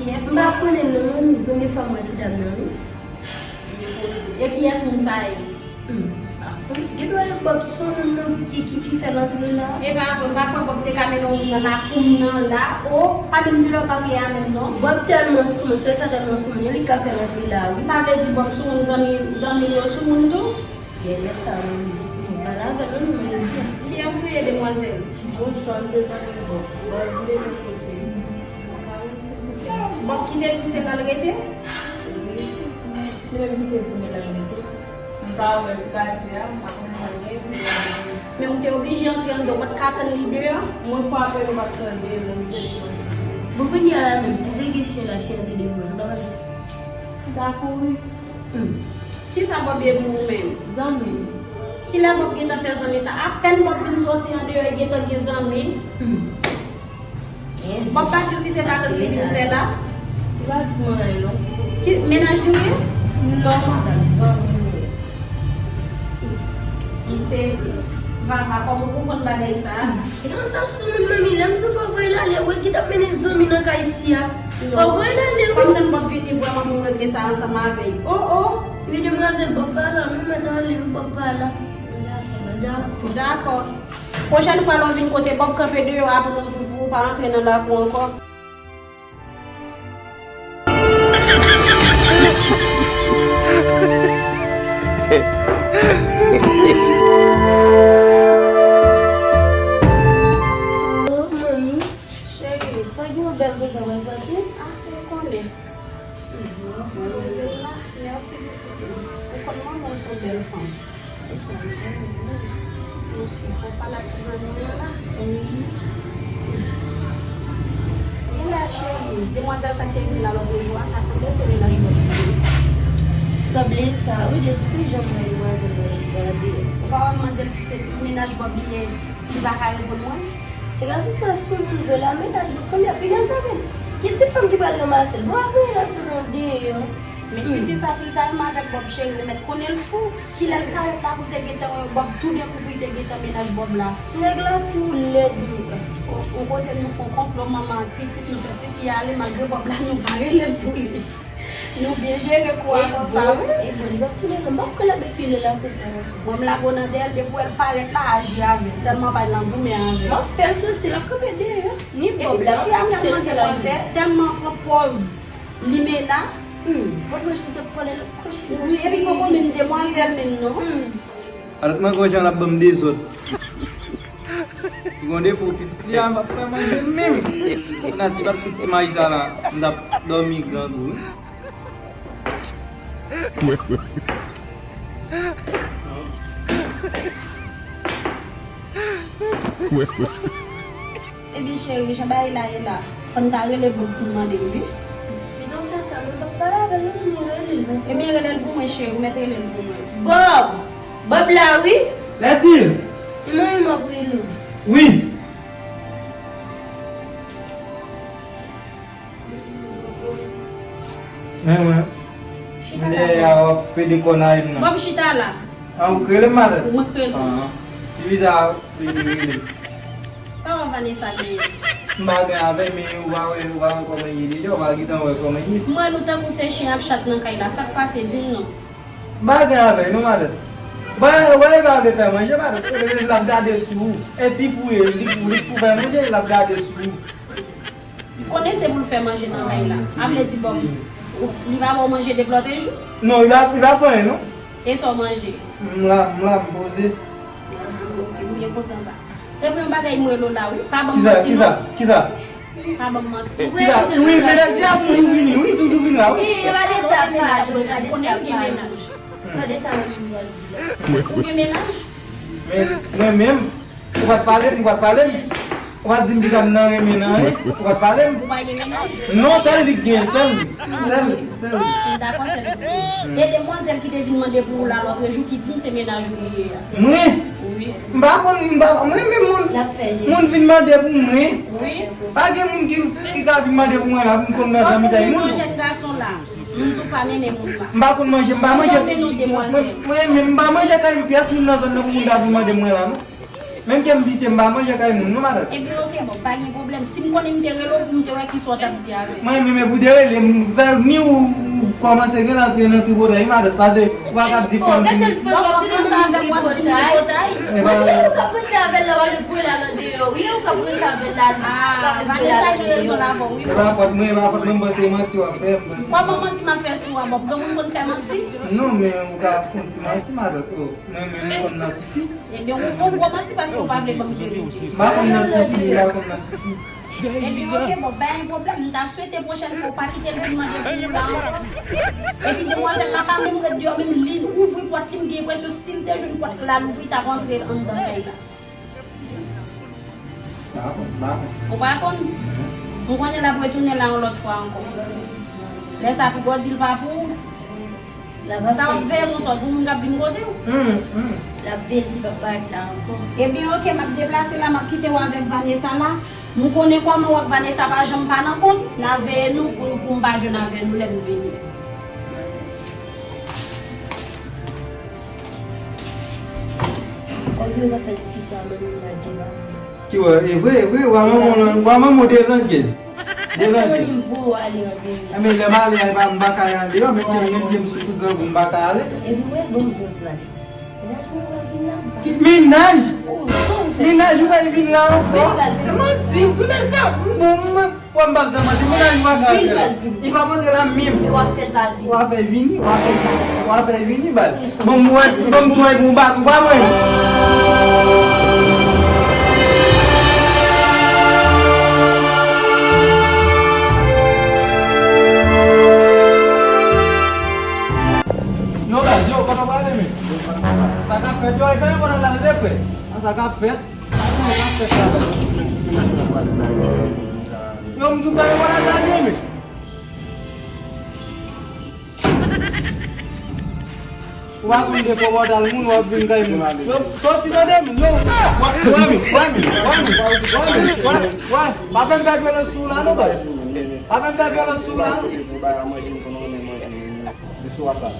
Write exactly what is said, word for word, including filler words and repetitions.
Yes. M pa konnen non, manmi, premye fwa m wè ti dam nan, wi. Li poze. E kiyès moun sa ye? Hmm. Gen dwa e Bob sou moun nan ki, ki, ki fè l antre la. E pa vre, m pa kwè Bob te ka mennen yon moun nan lakou m nan la. O, pa menm di lè w pa gen a menm non. Bob tèlman sou moun, sè sa tèlman sou moun, li ka fè l antre la, wi. Sa vle di Bob sou moun, zanmi, zanmi l yo sou moun tou? Gen lè sa, manmi, nou pale avè l, nou, nou, nou, nou. Kiyès ou ye, demwazèl? Bonswa, m se zanmi Bob. Bob, vin de lòt kote. Bob ki te di w se la l rete? Wi. Li menm ki te di m la l rete. M pa wè l sou katye a, m pa konn sa l gen. Men ou te oblije antre anndan, ou pa t ka tann li deyò? Mwen frape l, ou pa t tande, mwen te di konsa. Bon, kounye a la menm, si te gen chen la, chen an te depoze, ou pa t ap di. Li ta kouri. Hmm. Kisa Bob ye pou ou menm? Zanmi. Kilè Bob gentan fè zanmi sa? Apèn Bob vin sòti andeyò, li gentan gen zanmi. Hmm. Bob pa di w si se pa kòs li vin fè la? Li pa di mwen anyen, non. Ki, mennaj li w ye? Non, madanm, zanmi m ye. M sezi. Vava, kòman w konprann bagay sa a? Se konsa sou moun, manmi, lè m di w fò voye l ale, ou wè ki t ap mennen zanmi nan kay isi a. Fò voye l ale, wi. Kòm nan Bob vini vrèman pou m regle sa ansanm avè l. O, o! Wi, demwazèl, Bob pa la, non, mèt ale, wi, Bob pa la. Dakò. Dakò. Pwochèn fwa lè w vin kote Bob kanpe deyò a pou nou ouvri pou ou, pa antre nan lakou ankò. Oh, manmi, cheri, sa gen yon bèl koze wè sa tou? Ah, ou konnen. Manmzèl la, mèsi pitit mwen. Ou konn manman w se yon bèl fanm. E sa m konnen wi. Ou pale ak ti zanmi w la? Wi. Genlè cheri, demwazèl sa k te vin la lòt jou a, ta sanble se mennaj Bob li ye. Sanble sa wi, de sou jan m wè demwazèl nan gade. Ou pa wè m mande l si se mennaj Bob li ye, li pa ka reponn mwen? Se gason sa sou moun vre la, mennaj Bob, konbyen piga l ta vin? Ki ti fanm ki pral ranmase l? Bon, apre l ap sot andeyò. Men tifi sa, si l ta renmen avèk Bob cheri, ou mèt konnen l fou. Kilè l parèt la pou l te gentan wè Bob toudenkou pou l te gentan mennaj Bob la? Ti nèg la tou lèd wi. O, yon kote nou fè yon konplo, manman ak pitit, nou fè tifi a ale, malgre Bob la, nou pa rele l pou li. Nou byen jere kou a konsa wi. E bon, li p ap tounen non, m p ap kwè l ap epile la konsa non. Mwen m lage w nan dèyè l, depi w wè l parèt la, aji avè l. Sèlman bay nan goumen avè l. M ap fè l soti, l ap kanpe deyò. Ni Bob la, m ap tèlman gen manzè, tèlman pran pòz. Limena. Hmm. Bon, mwen, si te konnen l ap kouche. Wi, epi poko menm demwazèl menm non. Hmm. Alòt mwen gon jan l ap ban m dezòd. Li gon defo, pitit li a, m p ap fè manje menm. Kounya ti bat tout ti mayi sa la, m t ap dòmi grangou wi. Ebyen cheri, jan bagay la ye la, fò n ta rele Bob pou n mande l wi. Pito fè sa, mwen p ap pale avè l non, mwen rele l, paske... Ebyen rele l pou mwen cheri, ou mèt rele l pou mwen. Bob! Bob la wi. Lètil! Mwen menm m ap rele w. Wi. Men mwen. Chita la. M dèyè a w ap pede kò nan m nan. Bob chita la. An ou k rele m madanm? Ou mwen k rele. An. Ti viza a w rele. Sa w ap Vanessa genyen? M pa gen avè l, men ou pa wè, ou pa wè kòman l ye deja, ou pa gentan wè kòman l ye. M wè nou tankou se chen ak chat nan kay la, sa k pase, di m non. M pa gen avè l non madanm. Ou pa, ou pa rive avè fè manje madanm, l ap gade sou ou. E ti fou ye, li, li pou fè manje, l ap gade sou ou. Konnen se pou l fè manje nan kay la. A vle di Bob, li pa ba w manje depi lòt jou? Non, li pa, li pa fè anyen non. E sa w manje? M la, m la, m poze. Ah, ok, m byen kontan sa. Se pou yon bagay m rele w la wi. Pa ban m manti non. Kisa? Kisa? Pa ban m manti. Kisa? Wi, mennaj li a toujou vini, wi, toujou vini la wi. Wi, yo pa de sa pa, yo pa de sa pa. Konnen gen mennaj. Hmm. Pa de sa pa. Ou gen mennaj? Men mwen menm, ou pa t pale m, ou pa t pale m. Ou pa t di m piga m nan renmen nan anyen, ou pa t pale m. Ou pa gen mennaj? Non, sèl li k gen, sèl li. Sèl li, sèl li. Dakò, sèl li. E demwazèl ki te vin mande pou ou la lòtrejou ki di m se mennaj ou li ye a. Mwen? Wi. M pa konn, m pa, mwen menm moun, moun vin mande pou mwen. Wi. Pa gen moun ki, ki ka vin mande pou mwen la, pou m konn nan zanmitay moun. Jèn gason la, m di w pa mennen moun la. M pa konn manje, m pa manje. Ou mennen yon demwazèl. Mwen, mwen menm, m pa manje kay pyès moun nan zòn nan pou moun ta vin mande mwen la, non. Menm ke m visye, m pa manje kay moun, non, matant. Ebyen, oke, bon, pa gen pwoblèm. Si m konnen, m te rele w pou m te wè kisa w t ap di avè m. Mwen menm, e pou te rele m, ni ou, ou kòmanse gen antre nan tripotay, wi, matant, paske ou pa ka ap di fanm ki... Ou ka prese avè l la, w ap voye l al andeyò. Wi, ou ka prese avè l la, w ap voye l al andeyò. E pa fòt mwen, e pa fòt mwen, m panse manti w ap fè, m panse. Kòman manti m ap fè sou ou? Bon, granmoun konn fè manti? Non, men ou ka fè yon ti manti, matant, o. Mwen menm, m konn nan tifi. Ebyen, ou fè yon gwo manti paske ou pa vle ban m verite. M pa konn nan tifi, m pa konn nan tifi. Ebyen, oke, bon, pa gen pwoblèm. M ta swete pwochèn fwa ou pa kite l vin mande pou ou la ankò. Epi demwazèl la pa menm ret deyò, menm li ouvri pòt li, m gen enpresyon si l te jwenn pòt la louvri, li t ap antre anndan kay la. M pa konn, m pa konn. Ou pa konn? M konnen l ap retounen la yon lòt fwa ankò. Lè sa a, piga w di l pa pou ou. Sa w ap veye pou sòt pou moun k ap vin kote w? L ap veye si l p ap parèt la ankò. Ebyen, oke, m ap deplase la, m ap kite w avèk Vanessa la. M konnen kòman w ak Vanessa pa janm pa nan kont. N a veye nou pou, pou m pa jwenn avè nou lè m vini. Kòm yo pa fè diskisyon ak moun nan di la. Ki wè, e vre, e vre, wa manman, wa manman deranjez. Deranjez. Mwen menm voye w ale andeyò. Enben, lè m ale a, e pa m pa ka ale andeyò, men ke menm ke m sou tout grangou, m pa ka ale. Epi mwen, bon, m di w ti bagay. Mennaj mwen pral vin la, m pa... Ki mennaj? Oh, sa w fè? Mennaj ou pral vin la ankò? Wi, l pral vin. E manti, toulèka, m bon, mwen. Wè m p ap janm manti, mennaj mwen ka antre la. Li p ap antre la menm. Men w ap fè l pa vini. W ap fè vini, w ap fè vini, w ap fè vini, baz. Bon, mwen, bon, mwen, mwen, bat ou pa mwen. Non, baz, yo, kote w prale, men? Sa k ap fèt, yo, e fè yon konn sa, tande, frè. Sa k ap fèt. Yo, m di w fè yon bagay la byen, men. Ou pa konn de fò bòdal moun, w ap vin kay moun. Yo, sòti nan de moun, yo. Wè, wè, wè, wè, wè, wè, wè, wè. Pa fè m pè vyolans sou ou la, non, baz. Pa fè m pè vyolans sou ou la, non. Di sou WhatsApp.